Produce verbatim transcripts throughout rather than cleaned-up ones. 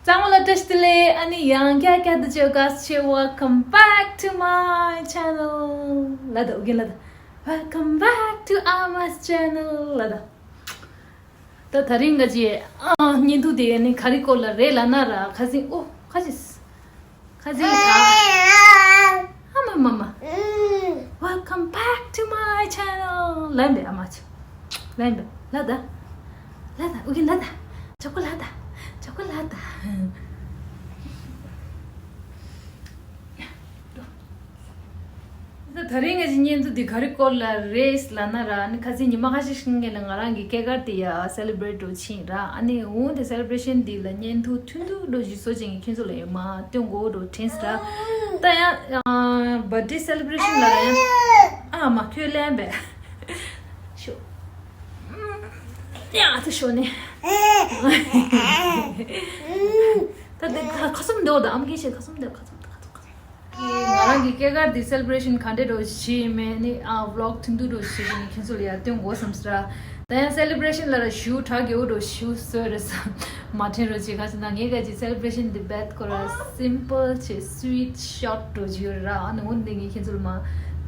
ཚང་མ་ལ་བཀྲ་ཤིས་བདེ་ལེགས། ཨ་ནི་ཡང་བསྐྱར་བསྐྱར་དུ་བྱེད་དགའ་ཆེ། Welcome back to my channel. ལ་ད་ཨུ་རྒྱན་ལ་ད། Welcome back to Ama's channel. ལ་ད། ད་ད་རིང་ང་ཅི་ཨ་བརྙན་ཐུང་དེ་ནི་ག་རེ་སྐོར་ལ་རེད་ལབ་ན་ར། ཁ་སང་ཨོ་ཁ་ཅིག་ཁ་སང་ཨ་ཨ་མ་མ་མ། Welcome back to my channel. ལན་པས་ཨ་མ་ཆུ། ལན་པས་ལ་ད། ལ་ད་ཨུ་གི་ལ་ད། ཆོག་གི་ལ་ད། ཆོག་གི་ལ་ད། ད་ད་རིང་ངས་ཀྱི་བརྙན་ཐུང་འདི་ག་རེ་སྐོར་ལ་རེད་ལབ་ན་ར། ཨ་ནི་ཁ་སང་ཉི་མ་ཁ་ཤས་ཤིག་སྔོན་ལ་ང་རང་གི་སྐྱེས་སྐར་དེ་ཡ་སེ་ལི་བྷི་རེཊ་འགྲོ་ཕྱིན་ར། ཨ་ནི་འོང་དེ་སེ་ལི་བྷི་རེ་ཤན་འདི་ལ་བརྙན་ཐུང་ཐུང་ཐུང་འགྲོ་ཞིག་བཟོ་བྱེད་ངས་ཁྱོད་ཚོ་ལ་ཡོད་མ་སྟོན་དགོས་འགྲོ་དྲན་སྲིད་ར། ད་ཡང་བར་ཐི་ཌེ་སེ་ལི་བྷི་རེ་ཤན་ལ་ར་ཡང་ཨ་མ་ཁྱོད་ལན་པས་ཤོ། ཡ་ད་ཤོ་ནི། ད་དེ་ཁ་ཁ་སུམ་འདོད་ད་ཨམ་གི་ཤེས་ཁ་སུམ་འདོད་ཁ་སུམ་ཁ་སུམ་ཁ་སུམ། ང་རང་གི་སྐྱེས་སྐར་འདི་སེ་ལི་བྷི་རེ་ཤན་ག་འདྲ་འགྲོ་ཞིག་མེད་ནི་ཨ་བི་ལོག་ཐུང་ཐུང་འགྲོ་ཞིག་ནི་ཁྱོད་ཚོ་ལ་ཡ་སྟོན་དགོས་བསམ་སྲིད་ར། ད་ཡང་སེ་ལི་བྷི་རེ་ཤན་ལ་ར་ཞུ་དྲག་གི་འོ་འགྲོ་ཞུ་སོས་རེད་བསམ་མ་དྲན་རོ་ཅིག་ཁ་ཅིག་ན་ངས་ག་ཅིག་སེ་ལི་བྷི་རེ་ཤན་འདི་བེད་ཁོ་ར་སིམ་པལ་ཆེ་སུ་ཝིཊ་ཤོཊ་འགྲོ་ཞུ་ར། ཨ་ནི་འོ་འདི་ངས་ཁྱེད་ཚོ་ལ་མ་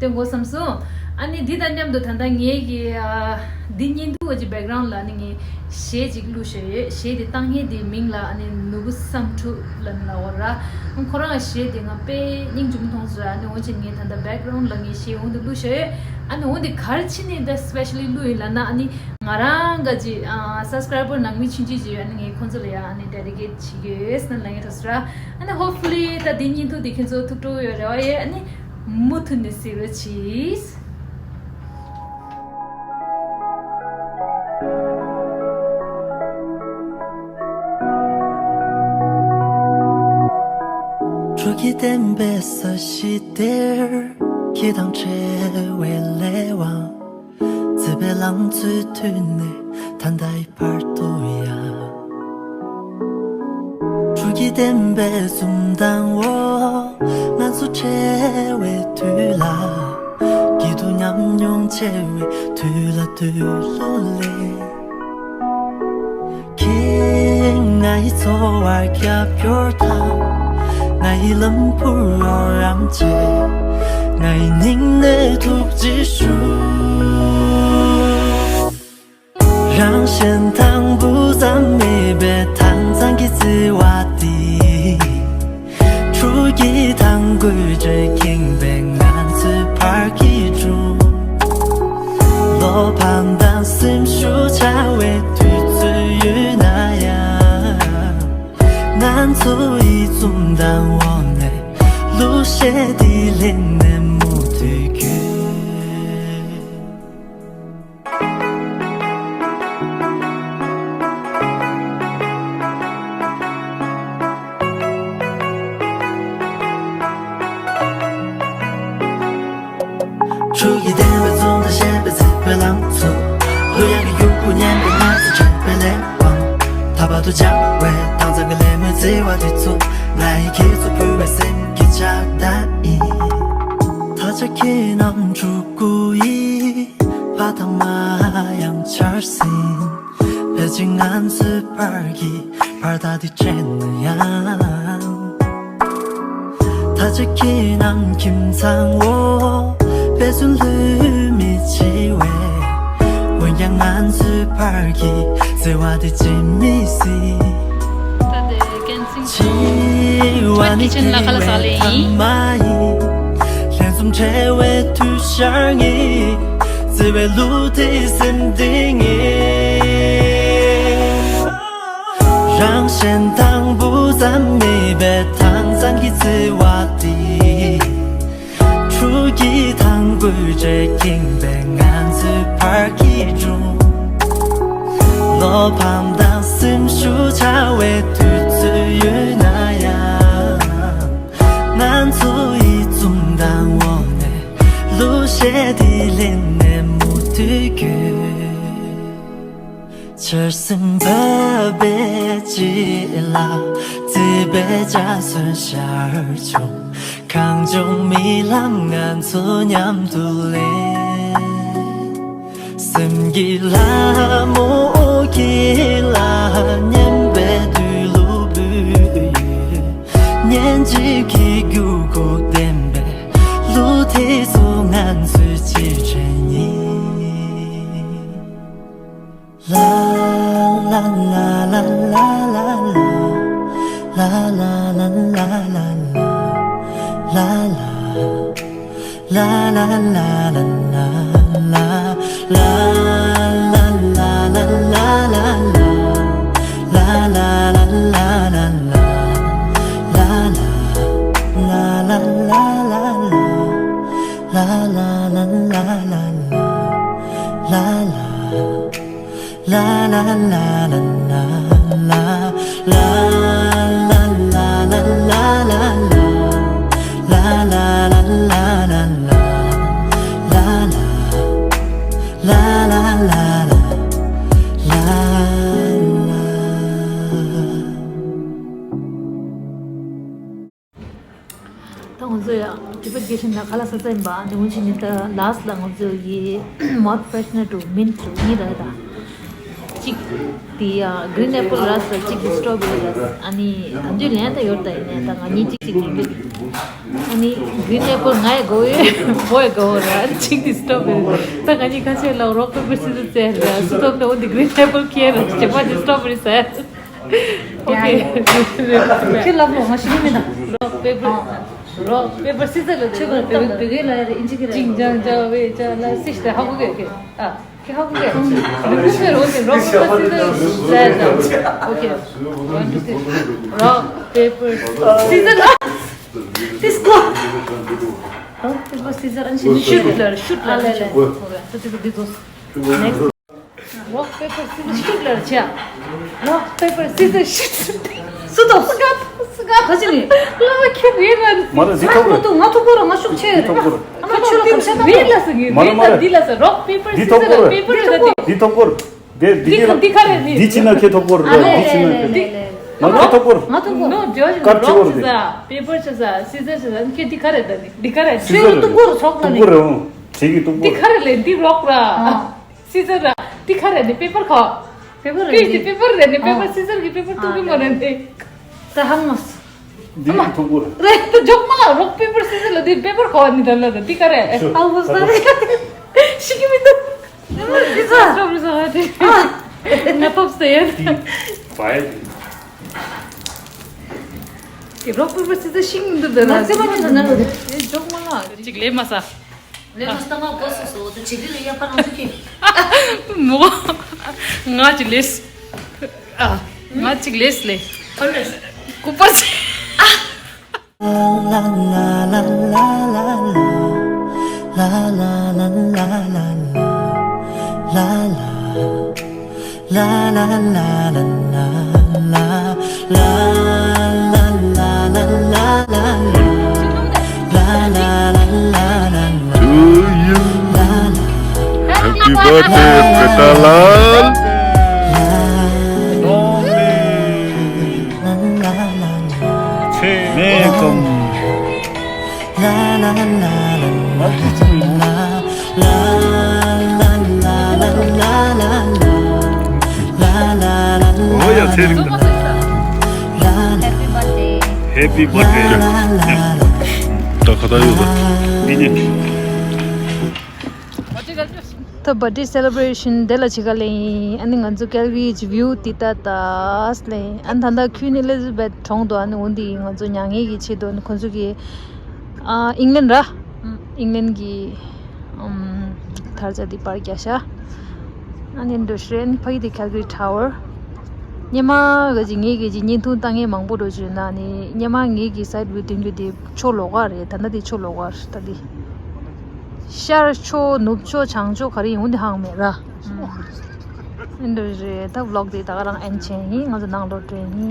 སྟོན་དགོས་བསམ་སོང་། ཨ་ནི་འདི་དང་མཉམ་དུ་ད་ལྟ་ངས་ཀྱི་ཨ་འདི་བརྙན་ཐུང་ག་ཅིག་བེག་གྷ་རའུན་ཌ་ལ་ཨ་ནི་ངས་གཞས་ཅིག་བླུགས་བཞག་ཡོད། གཞས་འདི་བཏང་མཁན་འདིའི་མིང་ལ་ཨ་ནི་ནོར་བུ་བསམ་འགྲུབ་ལབ་ནི་ལབ་པ་ར། ཁོ་རང་གི་གཞས་དེ་ང་དཔེ་སྙིང་རྗེ་མོ་མཐོང་སོང་། ཨ་ནི་འོན་ཀྱང་ངས་ད་ལྟ་བེག་གྷ་རའུན་ཌ་ལ་ངས་གཞས་འོང་དུ་བླུགས་བཞག་ཡོད། ཨ་ནི་འོང་དེ་ག་རེ་བྱས་ནས་ད་སི་པེ་ཤལ་ལི་བླུགས་ཡིན་ལབ་ན། ཨ་ནི་ང་རང་ག་ཅིག་ཨ་སབ་སི་ཀ་རའི་བར་ནང་མི་ཆུང་ཆུང་ཅིག་ཡོད། ཨ་ནི་ངས་ཁོང་ཚོ་ལ་ཡ་ཨ་ནི་ཌེ་ཌི་ཀེཊ་བྱེད་ཀྱི་ཡོད་ཟེར་ནས་ལབ་ཡོད་ར། ཨ་ནི་ཧོབ་ཕུ་ལི་ད་འདི་བརྙན་ཐུང་འདི་ཁྱེད་ཚོ་ཐུགས་སྤྲོ་ཡོད་རེ་བ་ཡོད། ཨ་ནི་མུ་མཐུད་ནས་གཟིགས་རོགས་གྱིས། དྲོད་ཀྱིས་ལྡན་པའི་ས་གཞི་འདིར། ཁྱེད་དང་འཕྲད་པའི་ལས་དབང་། བརྩེ་བའི་ལང་ཚོའི་མདུན་ནས་ད་ལྟའི་བར་དུ་ཡང་། དྲོད་ཀྱིས་ལྡན་པའི་འཛུམ་མདངས་འོག་ང་ཚོ་འཕྲད་པའི་དུས་ལ། སྐྱིད་སྡུག་མཉམ་མྱོང་བྱེད་པའི་དུས་ལ་དུས་ལོ་ལས། ཁྱེད་ངའི་འཚོ་བར་རྒྱབ་སྐྱོར་དང་། ངའི་ལམ་བུར་རོགས་རམ་བྱེད། ངའི་སྙིང་ནས་ཐུགས་རྗེ་ཞུ། རང་གཞན་དང་པོ་ཙམ་མེད་པའི་དྭངས་གཙང་གི་བརྩེ་བ་འདི། དྲོད་ཀྱི་དང་པོའི་འདྲེས་ཀྱིན་པའི་ང་ཚོའི་བར་གྱི་སྒྲུང་། བློ་ཕམ་དང་སེམས་ཤུགས་ཆག་པའི་དུས་ཚོད་ཡོད་ན་ཡང་། ང་ཚོ་ཡི་འཛུམ་མདངས་འོག་ནས་གླུ་གཞས་འདི་ལེན་ནས་མུ་མཐུད་རྒྱུ། དྲོད་ཀྱིས་ལྡན་པའི་འཛུམ་དང་བཞད་པའི་བརྩེ་བའི་ལང་ཚོ། གླུ་དབྱངས་ཀྱི་ཡུར་བུ་སྙན་པའི་ང་ཚོ་འཕྲད་པའི་ལས་དབང་། ད་བར་དུ་སྦྱངས་པའི་དྭངས་གཙང་གི་ལད་མོའི་བརྩེ་བ་འདི་ཚོ། ང་ཡིས་ཁྱེད་ཚོར་ཕུལ་བའི་སེམས་ཀྱི་ཕྱག་རྟགས་ཡིན། ད་ཆ་ཁྱེད་རྣམས་ཕྲུ་གུ་ཡི་ཕ་དང་མ་ཡང་ཆགས་ཟིན། ཕལ་ཆེར་ང་ཚོའི་བར་གྱི་བར་ཐག་འདི་བྲལ་ན་ཡང་། ད་ཆ་ཁྱེད་རྣམས་ཁྱིམ་ཚང་འོག་དཔེ་མཚོན་ལྷོད་མི་བྱེད་པས། འོན་ཀྱང་ང་ཚོའི་བར་གྱི་བརྩེ་བ་དེ་བརྗེད་མི་སྲིད། ད་དེ་ཀན་སིང་། འཆི་བ་ནི་ཁྱེད་ཀྱི་ཆེན་ལ་ཁ་ལ་ཟ་ལེ་ཡིན། ཐ་མ་ཡིན། ལན་གསུམ་བྲལ་བའི་དུས་ཤར་ངེས། བརྩེ་བའི་གླུ་དེ་སེམས་གཏིང་ནས། རང་གཞན་དང་པོ་ཙམ་མེད་པའི་དྭངས་གཙང་གི་བརྩེ་བ་དེ། དྲོད་ཀྱི་དང་པོའི་འདྲེས་ཀྱིན་པའི་ང་ཚོའི་བར་གྱི་སྒྲུང་། བློ་ཕམ་དང་སེམས་ཤུགས་ཆག་པའི་དུས་ཚོད་ཡོད་ན་ཡང་། ང་ཚོ་ཡི་འཛུམ་མདངས་འོག་ནས་གླུ་གཞས་འདི་ལེན་ནས་མུ་མཐུད་རྒྱུ། ཆར་ཟིམ་བབས་པའི་རྗེས་ལ། བརྩེ་བའི་འཇའ་ཚོན་ཤར་བྱུང་། གངས་ལྗོངས་རྨི་ལམ་ང་ཚོ་མཉམ་དུ་ལེན། སེམས་ཀྱི་ལྷ་མོ་འོད་ཀྱི་ལ་སྙན་པའི་འདུས་གླུ་འབུལ། འཇིགས་ཀྱི་རྒྱུ་ཁུག་ལྡན་པའི་ལུས་དེ་ཚོ་ང་ཚོའི་རྗེས་དྲན་ཡིན། ལ་ལ་ལ་ལ། ད་ང་ཚོ་ཡང་ཊི་བེཊ་གི་ཤིང་ལ་ཁ་ལག་ཟ་ས་ཡིན་པ། འདི་འོན་ཆི་ནི་ད་ལཱསི་ལ་ང་ཚོ་ཡི་མའོཐ་ཕེ་རེ་ཤི་ནར་དུ་མིན་ཊི་གཉིས་རག་ད། གཅིག་དེ་ཡང་གི་རིན་ཨེ་པལ་རག་ས། གཅིག་དེ་སི་ཊོ་བེ་རི་རག་ས། ཨ་ནི་ད་འདི་ལན་ད་ཡོད་ད། ཡིན་ནའི་ད་ང་གཉིས་གཅིག་གཅིག་ཡིན་གི། ཨ་ནི་གི་རིན་ཨེ་པལ་ང་ཡི་དགའ་བོ་ཡོད། བོ་ཡི་དགའ་བོ་ར། ཨ་ནི་གཅིག་དེ་སི་ཊོ་བེ་རི་ར། ད་ང་གཉིས་ཁ་ཆེ་ལ་རོག་པེ་པར་སི་ཟར་རྩེ་ར། སུ་ཐོབ་ན་འོ་འདི་གི་རིན་ཨེ་པལ་ཁྱེར་ར། རྗེས་མ་དེ་སི་ཊོ་བེ་རི་ཟ། ཨོ་ཁེ། ཁྱེད་ལབ་ལོ། ང་ཤི་ནི་མིན་ད། རོག་པེ་པར། རོག་པེ་པར་སི་ཟར་ལ་ཆོས་པར་བེ་བེ་གེ་ལ་ཡ་རེ་ཨིན་ཇི་གི་རེ། ཅིང་ཅང་ཅ་བེ་ཅ་ལ་སི་ཤི་ད། ཧ་གོ་གེ་གེ། ཨ་ཁེ་ཧ་གོ་གེ། ནི་ཁུ་ཤེ་རོ་ཅིང་རོག་པེ་པར་སི་ཟར་ལ་ཟ་ད། ཨོ་ཁེ། ཝན་ཊུ་ཐི། རོག་པེ་པར་སི་ཟར་ལ། ཏིས་ཀོ། རོག་པེ་པར་སི་ཟར། ཨན་ཤི་ནི་ཤུད་ལ་ཤུད་ལ་ལ་ལ། ཨོ་ཁེ། ད་ཏི་ཀོ་འདི་ཛོས། ནེགསི། རོག་པེ་པར་སི་ཟར་ཤུད་ལ་ཆ། རོག་པེ་པར་སི་ཟར་ཤུད། སུ་ཐོབ། སུ་ག་སུ་ག་ག་ཅི་ནི། ལ་ཁེ་རེ་ར། མ་རེད། འདི་ཐོབ་རེད། ང་ཐོབ་གོ་ར། ང་ཤུགས་ཆེ་རེད། འདི་ཐོབ་གོ་ར། ང་ཁྱོད་ལ་ག་ཤ་ད། རེད་ལ་སི་ངེ་མ་རེད། རེད་མ་ད་རེད། འདི་ལ་ས་རོག་པེ་པར་འདི་སི་ཐོབ་ཟར་གོ་ར། པེ་པར་རེད་ད། འདི་ཐོབ་གོ་ར། འདི་འདི་ཐོབ་གོ་ར། འདི་ག་འདི་ག་རེད། འདི་འདི་ཅི་ན་ཁེ་ཐོབ་གོ་ར། ཨ་ལེ་འདི་ཅི་ན་ཁེ། ང་ཁེ་ཐོབ་གོ་ར། ང་ཐོབ་གོ་ར། ནོ་ཇོ་ཇི་ཀར་ཆེ་བོ་རོག་རེད། ཆ་ས་པེ་པར་ཆ་ས་སི་ཟར་ཆ་ས་ཁེ་འདི་ག་རེད་ད། འདི་འདི་ག་རེད། སི་ཟར་ཁྱོད་ཐོབ་གོ་ར། ཚོགས་ལ་ཐོབ་གོ་ནི་ར། འོ་ཁྱེད་ཀྱིས་ཐོབ་གོ་ར། འདི་ག་རེད་ལེ། འདི་རོག་ར། སི་ཟར་ར། འདི་ག་རེད། འདི་པེ་པར་ཁ། པེ་པར་རེད། ཀི་འདི་པེ་པར་རེད། འདི་པེ་པར། སི་ཟར་གི་པེ་པར་ཐུག་གི་མ་རེད། འདི་ད་ཧང་མ་སོང་། འདི་ཐོབ་གོ་ར། རེད་ད། འཇོག་མ་ལ་རོག་པེ་པར་སི་ཟར་ལ་འདི་པེ་པར་ཁ་བ་ནི་ད་ལ་ད། འདི་ག་རེད། ཨ་བོ་ས་རེད། ཤི་གི་མི་འདུག་སི་ཟར། སི་ཟར་ཧ་དེ་ང་ཐོབ་སྟེ་ཡ། འདི་བའི་འདི་རོག་པེ་པར་སི་ཟར་ཤི་གི་མི་འདུག་ད་ལ། ང་ཚེ་མ་ནི་ད་ན་རེད། འཇོག་མ་ལ་གཅིག་ལས་མ་ས། ལས་མ་ས་ང་གོ་སོ་སོ་དུ་བྱེད་ཀྱི་རེད། ཡ་པ་རང་ཚུགས་ཀྱི། མོ། ང་ཅིག་ལས། ཨ། ང་ཅིག་ལས་ལས། ཨ་ལས། ཀུ་པ་སི། To you. Happy birthday, Petalal. Happy birthday. ད་ཁ་ད་ཡོད་ད། འདི་ནི། ད་བར་ཌེ་སེ་ལེ་བྷ་རེ་ཤན་དེ་ལ་ཅི་ག་ལེ་ཡིན། ཨ་ནི་ང་ཚོ་ཀལ་གྷ་རི་གི་བིའུ་དེ་ད་ད་ལེ་ཡིན། ཨ་ནི་ད་ལྟ་ཁུལ་ནི་ཨེ་ལི་ཛ་བེཐ་གྲོང་དུ། ཨ་ནི་འོ་འདི་ང་ཚོ་མྱ་ངན་གྱི་ཆེད་དུ། ཨ་ནི་ཁོ་ཚོ་གི་ཨ་ཨིང་ལན་ར། ཨིང་ལན་གྱི་ཨམ་ཐར་ཅ་དེ་པར་རྒྱག་ཤག་ཨ་ནི་འདྲ་ཞིག་རེད། ཨ་ནི་ཕ་གི་དེ་ཀལ་གྷ་རི་ཊ་ཝར། སྔོན་མ་ག་ཅིག་ངེད་ཀྱི་ཅིག་བརྙན་ཐུང་ལྟ་མཁན་མང་པོ་འགྲོ་བྱུང་ན། ཨ་ནི་སྔོན་མ་ངེད་ཀྱི་སའིཌ་བིའུ་སྟོན་རྒྱུ་དེ་ཕྱོགས་ལོགས་ཀ་རེད། ད་ལྟ་དེ་ཕྱོགས་ལོགས་ཀ་རེད། ད་དེ་ཤར་ཕྱོགས་ནུབ་ཕྱོགས་བྱང་ཕྱོགས་ག་རེ་ཡིན་འོ་འདི་ཧ་གོ་མེད་ར། ཨེ་འདྲ་རེད། ད་བི་ལོག་དེ་ད་ག་རང་ཨེན་ཌི་བྱས་ཡིན། ང་ཚོ་ནང་ལོག་འགྲོ་ཡིན།